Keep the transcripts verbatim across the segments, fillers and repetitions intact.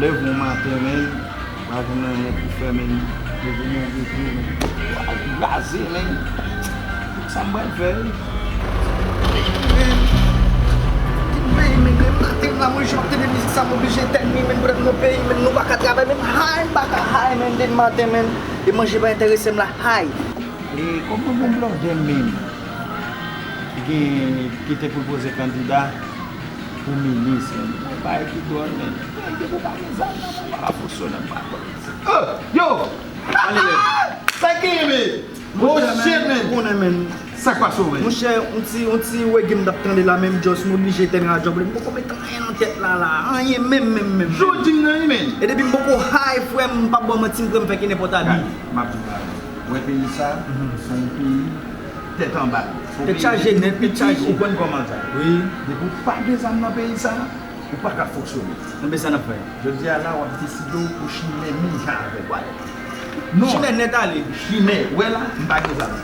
Leve yon maten, men, pa jwenn anyen pou fè, men, leve nan de jou, men, kraze, men. Sa m pral fè, wi? Men, ki peyi, men, men, maten la, mwen, jan m ap tande mizik sa, m oblije tèt mi, men, pou rete nan peyi, men, nou pa ka travay, men, hay, m pa ka hay, men, depi maten, men, e manje pa enterese m la, hay. E kòman gon blòdè menm ki gen, ki te pwopoze kandida pou minis, men? Yon bagay ki dwòl, men. Gen depi w pa gen zam nan men w, pa ka fonksyone, m pa konn. Oh, yo! Ale, men. Sa k genyen, men? Monchè, men, men. Ou konnen, men. Sa k pase w, men? Monchè, yon ti, yon ti reggae m t ap tande la, men m just m oblije etèn radyo a, m poko met anyen nan tèt la, la. Anyen menm, menm, menm, menm. Jodi m nan, wi, men. E depi m poko high, frè m, m p ap ba w manti, m kwè m fè ki nenpòt abi. Gad, m ap di w bagay. Wè peyi sa, se yon peyi tèt anba. Se yon peyi ki piti, ou konn kòman sa ye. Wi. Depi w pa gen zam nan peyi sa, ou pa ka fonksyone. Konbyen sa n ap fè? Jodi a la, w ap deside w pou chimè menm jan avè l. Non. Chimè nèt ale. Chimè, wè la, m pa gen zam.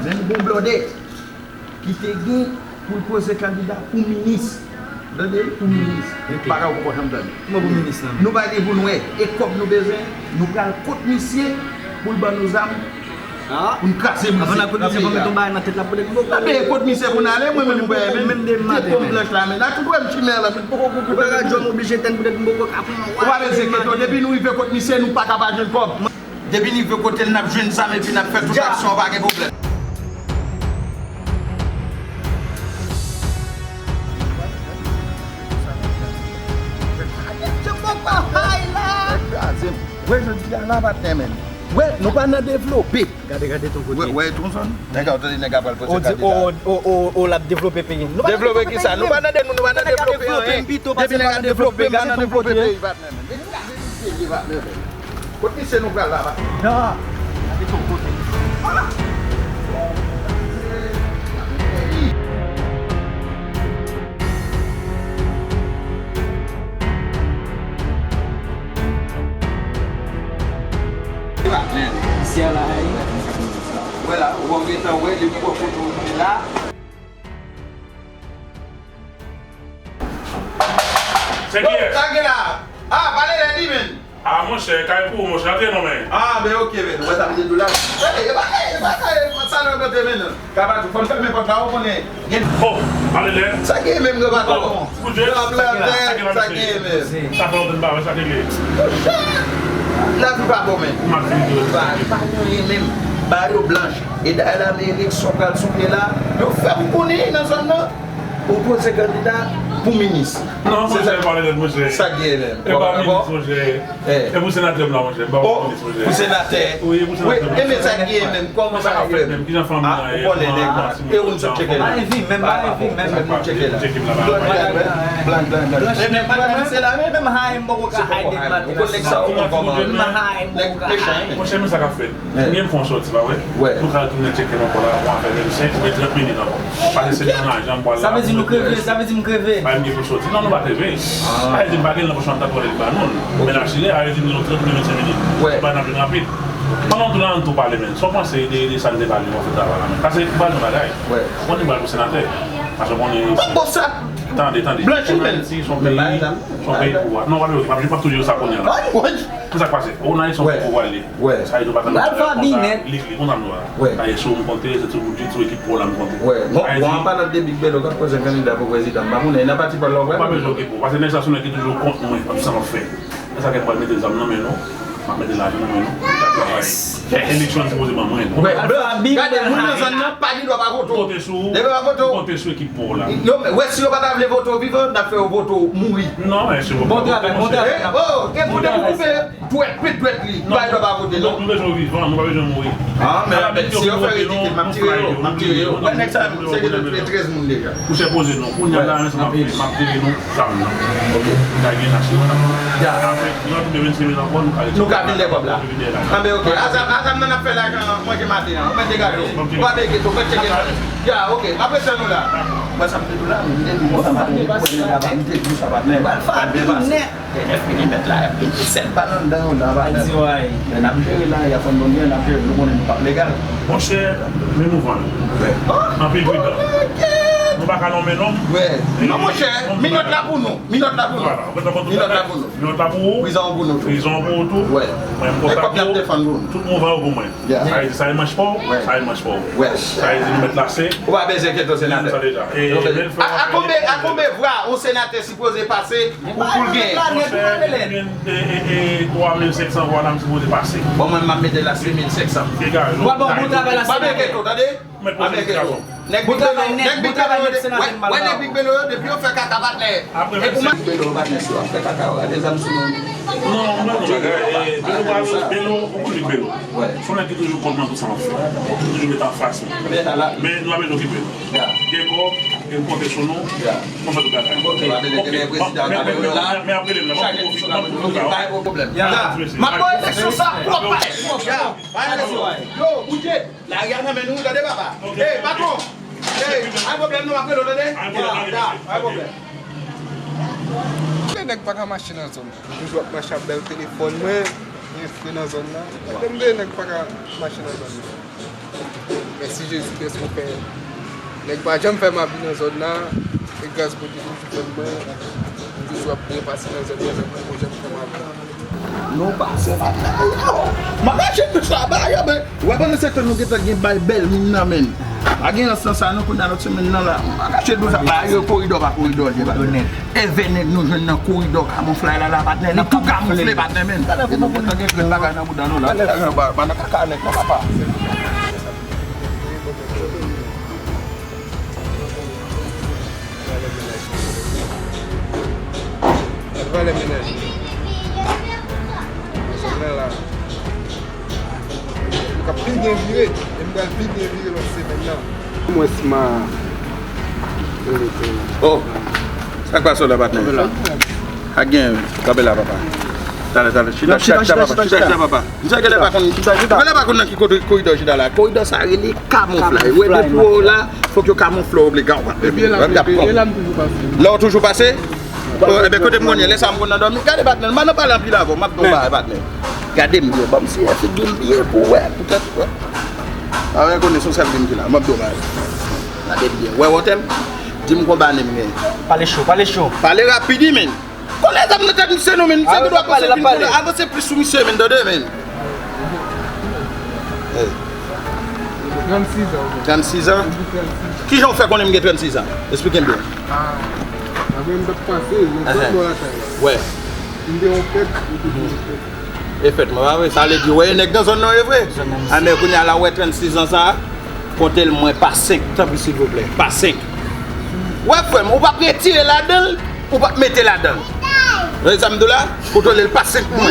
Men m gon blòdè ki te gen pou l poze kandida pou minis. Tande, pou minis. Ok. Bagay ou poko janm tande. Kòman pou minis lan? Nou pa gen pou n wè. E kòb nou bezwen, nou pral kot misye pou l ban nou zam, pou n kraze misye. Avan n al kot misye, fò m met yon bagay nan tèt la poutèt m poko. Ebyen, kot misye pou n ale, mwen menm, mwen menm, menm de maten, men. Ti pòm blanch la, men. Nan tout wè m chimè la, men poko kou. Ou pa radyo m oblije tèt poutèt m poko ka pran. Ou pa bezwen enkyete w, depi nou rive kot misye, nou pa ka pa jwenn kòb. Depi n rive kote l, n ap jwenn zam epi n ap fè tout aksyon an, pa gen pwoblèm. Wè, jodi a la, patnè, men. Wè, nou pa nan devlope. Gade, gade ton kote. Wè, wè, ton zòn. Nèg a, ou tande nèg a pral poze kandida. O, o, o, o, l ap devlope peyi. Devlope kisa? Nou pa nan de-, nou, nou pa nan devlope anyen. Depi nèg a devlope, m pa nan devlope peyi, patnè, men. Kot misye nou pral la, pa? Non. Gade ton kote. Patnè. Isi a la, wi. Wè la, ou gentan wè, depi w foto la. Se kiyès? Sa gen la? Ah, pale lè di, men. Ah, monchè, kay pou ou, monchè, antre non, men. Ah, ben, ok, men. Ou wè sa m te di w la? Ey, e pa, e pa, e pa sa nan kote, men. Kapati, fò n fèmen pòt la, ou konnen. Gen. Oh, pale lè. Sa gen menm, gen pa twò. Koudjè. Sa gen menm. Sa fè lontan n pa wè, sa te ye. Lavi pa bon, men. M ap di w. Pa, pa gen anyen menm. Ba yo blanch. E dayè la, men eleksyon pral sou pye la. Yo fè m konnen nan zòn nan. Ou poze kandida pou minis. Non, monchè, pale nèt, monchè. Sa k genyen menm? E pa minis, monchè. E pou senatè m la, monchè. M pa pou minis, monchè. Pou senatè? Wi, pou senatè. Wi, e men sa k genyen menm? Kòman sa ap fè? Kijan fanmi an ye? Ou konnen nèg la. E ou n sot tcheke la. Pa envi menm, pa envi menm. Tcheke la. Blan, blan, blan. E men pa nan misye la menm. Menm haye m poko ka haye depi maten. Ou konnen sa, ou konn kòman. Nèg mechan, wi. Monchè, men sa k ap fèt. Premye m fè yon sòti, pa vre? Nou ka retounen tcheke m ankò la, pou afè vennsenk oubyen trant minit ankò. Paske se nan lajan m pral la. Sa vle di nou kreve, sa vle di m kreve. Pa m gen pou soti. Non, nou pa kreve. Sa vle di m pa gen nan pòch mwen, m t ap pran li ba nou l. Men l asire, sa vle di nou trant oubyen vennsenk minit. Ba n ap vin rapid. Pandan nou tou la, ann tou pale, men. Sa w panse de, de sa n te pale yo an fèt la, la, men? Paske m pral di yon bagay. Ou konnen m pral pou senatè. Paske ou konnen. Tande, tande. Blanchi, men. Ayiti se yon peyi, se yon peyi pouvwa. Non, pa vle, pa vle, pa vle toujou sa konnen la. Pou sa k pase. Ou nan Ayiti se yon peyi pouvwa li ye. Sa vle di ou pa ka nan konsa, li, li konn sa m di w la. Sa vle di si w m konte, se sou boudjè, sou ekip pa w la m konte. Bon, an palan de Big Bello k ap poze kandida pou prezidan, m pa konnen, nan pati pa l la w pral. Ou pa bezwen okipe w, paske nèg sa se yon nèg ki toujou kont mwen, nan tout sa m ap fè. Se sa k fè m pral mete zam nan men nou, m ap mete lajan nan men nou, n ap travay. Eleksyon an sipoze ban mwen. Gade, moun nan zòn nan pa gen dwa pa vote w. Depi pa vote w. Konte sou ekip pa w la. Yo, wè, si yo pa ta vle vote w vivan, n ap fè yo vote w mouri. Non, men si yo pa vote w, monchè. Bon travay, bon travay. Oh, gen moun depi koupe dwèt, pit dwèt li, li pa gen dwa pa vote, non. Nou bezwen w vivan, nou pa bezwen w mouri. Ah, men si yo fè ridikil, m ap tire yo, m ap tire yo. Wè, nèg sa yo, se gen trèz moun deja. Ou se poze non. Kounye a la, ansanm ap fè, m ap tire nou zam nan. Ok. N ka gen asirans. Ya. Apre, nou ap vin vennsenk minit ankò, nou ka retire. Nou ka vin dèyè kòb la. Anben, ok. A zam, a zam nan ap fè lajan manje maten an. Ou mèt degaje w. Ou pa vle enkyete w, mèt tcheke sa. Ya, ok. M ap ret nan nou la. Mwen, sa m te di w la, m te di w sa, patnè. M te di w sa, patnè. Ba l fè rapid nèt. Gen nèf milimèt la, y ap gen disèt bal anndan yo la, patnè. Men n ap jere la, y ap fè n bon byen, n ap jere, nou konnen nou p ap legal. Monchè, men mouvman yo. Anpil pridan. Nou pa ka nonmen non. Wè. Non, monchè, minòt la pou nou. Minòt la pou nou. Minòt la pou nou. Minòt la pou ou. Prizon pou nou tou. Prizon pou ou tou. Wè. Mwen, m kontak pou ou. Tout mouvman yo pou mwen. Sa vle di sa e manch pa w, sa e manch pa w. Sa vle di nou mèt lase. Ou pa bezwen enkyete w, senatè. A konbe, a konbe vwa yon senatè sipoze pase pou, pou l genyen? Mwen, twa mil senk san vwa la, m sipoze pase. Bon, mwen, m ap mete l a sis mil senk san. Bon, bon, bon travay la, senatè. Mèt poze ti gason. Nèg Big Belo, nèg Big Belo yo, wè, wè nèg Big Belo yo, depi yo fè kaka patnè. Apre vennsenk. Big Belo yo patnè, si w ap fè kaka, w gade zam sou nou. Non, non, non, bagay, eh, Belo pa, Belo, ou konn Big Belo. Se yon nèg ki toujou kont nan tout sa m ap fè. Li toujou met anfas mwen. Men nou ap ede okipe nou. Gen kòb, e m konte sou nou. Konsa tout bagay. Ok, men, men, men, men apre lè m nan, m ap konfye, m ap konfye. M ap ba eleksyon sa pwòp, pwòp. Yo, bouje. Lari a nan men nou, tande papa. Ey, patwon. Ey, pa gen pwoblèm non, m ap rele w, tande? Ya, ya, pa gen pwoblèm. Gen nèg pa ka mache nan zòn. Toujou ap mache ak bèl telefòn mwen, enskri nan zòn nan. Gade m gen nèg pa ka mache nan zòn nan. Mèsi Jezi, pèske ou fè nèg pa janm fè m abi nan zòn nan. E gras Bondye toujou fè m mwen. M toujou ap byen pase nan zòn nan, zòn nan, bon, janm fè m abi. Nou pase, patnè. M ap mache tout sa ba yo, men. Ou wè, pandan se tan nou gentan gen bay bèl min nan, men. Pa gen rans nan sa, non, kounye a lòt semèn nan la. M pa kache di w sa, ba yo koridò pa koridò, je, patnè. E vennèg nou jwenn nan koridò kamouflay la, la, patnè. Li tou kamoufle, patnè, men. E nou gentan gen grenn bagay nan bouda nou la. Ba, ba nan kaka nèg la, papa. Valè mennaj. Valè mennaj. Mwen la. M ka pi byen vire. E m pral pi byen vire lòt semèn nan. Mwen sma. Oh. Sa k pase w la, patnè? Ak gen, kanpe la, papa. Talè, talè. Chita, chita, chita, papa. Chita, chita, papa. Misye genlè pa konn, genlè pa konn nan ki kote koridò chita la. Koridò sa rele kamouflaj. Ou wè depi w la, fòk yo kamoufle w obliga w pa. Epi la, epi la, m toujou pase. La w toujou pase? Bon, enben, kote m konnen, lè sa m konn nan dòmi. Gade patnè, m pa nan pale anpil avè w, m ap di w bagay, patnè. Gade m byen, ban m siye figi m byen pou w wè, poutèt, wè. A wè, konnen se yon sèl moun ki la, m ap di w bagay. Gade m byen, wè, wòtè m, di m konba nen m gen. Pale cho, pale cho. Pale rapid, wi, men. Konnen zam nan tèt misye non, men. Misye gen dwa pase pil koulè. Avanse plis sou misye, men, tande, men. Trannsis an. Trannsis an? Trannsis an. Kijan w fè konnen m gen trannsis an? Esplike m byen. Ah, apre m t ap pase, nan zòn bò lakay la. Wè. M te yon fèt, m te yon fèt. E fèt, mwen pa vre. Sa vle di, wè, nèg nan zòn nan, e vre. A, men kounye a la, wè, trannsis an sa, konte l mwen pa senk, tanpri, silvouplè. Pa senk. Wè, frè m, ou p ap retire ladan l, ou p ap mete ladan l. Wè sa m di w la? Kontwole l pa senk mwen.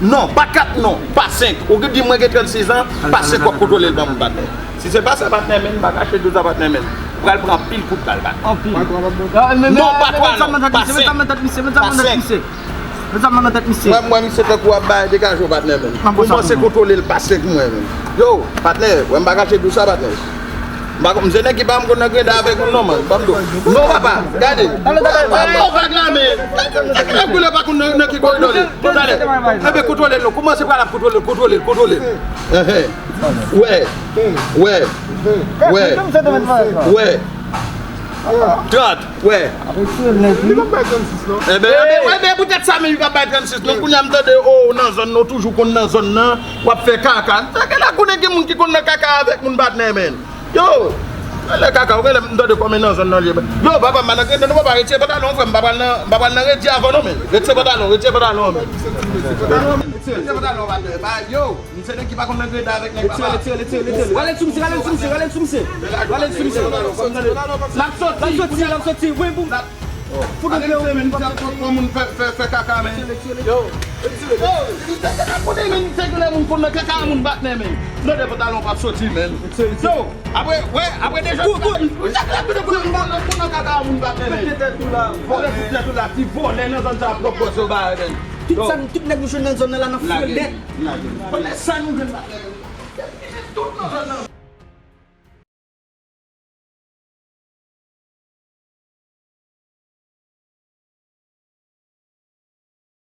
Non, pa kat non, pa senk. Ou ki di mwen gen trannsis an, pa senk w ap kontwole l ban mwen, patnè. Si se pa sa, patnè, men, m pa kache di w sa, patnè, men. Ou pral pran anpil kout bal, patnè. Anpil. Non, pa twa non, pa senk. Pa senk. Mwen, mwen, misye tankou ap bay degaje w, patnè, men. Ou panse kontwole l pa senk mwen, men. Yo, patnè, wè, m pa kache di w sa, patnè. M pa konn, m se nèg ki pa m konn nan greda avèk moun non, man. Ban m di w. Non, papa, gade. Talè, talè, talè. Bon, vag la, men. Nèg koulè pa konn nan, nan ki koridò li. Talè. Enben, kontwole l non. Kouman se pral ap kontwole l, kontwole l, kontwole l. Enhen. Wè. Wè. Wè. Wè. Trant. Wè. Li p ap bay trannsis non. Enben, enben, enben, poutèt sa menm li p ap bay trannsis non. Kounye a m tande, o, w nan zòn nan, w toujou konn nan zòn nan, w ap fè kaka. Sa gen la konnen gen moun ki konn nan kaka avèk moun patnè, men. Yo, lè kaka, ou genlè m tande kòman nan zòn nan li ye. Yo, papa, m pa nan greda non, papa, retire pantalon, frè m, m pa pral nan, m pa pral nan redi avè w non, men. Retire pantalon, retire pantalon, men. Retire pantalon, patnè. Yo, m se nèg ki pa konn nan greda avèk nèg, papa. Retire, retire, retire, retire. Rale l sou misye, rale l sou misye, rale l sou misye. Rale l sou misye. L ap soti, l ap soti, wi, boum. Fout yon pye, wi. Pou moun fè, fè, fè kaka, men. Yo. Yo, m te gentan konnen, men, se genlè moun konn nan kaka moun patnè, men. Nan de pantalon p ap soti, men. Yo, apre, wè, apre de jòt. Kou, kou. Ou sa k la konnen moun konn nan kaka moun patnè, men. Vòlè sou tèt ou la, ti vòlè nan zòn sa ap pran pòz yo ba, men. Tout sa, tout nèg nou jwenn nan zòn nan la, n ap fè nèt. Konnen sa nou jwenn patnè, men. Tout nan zòn nan.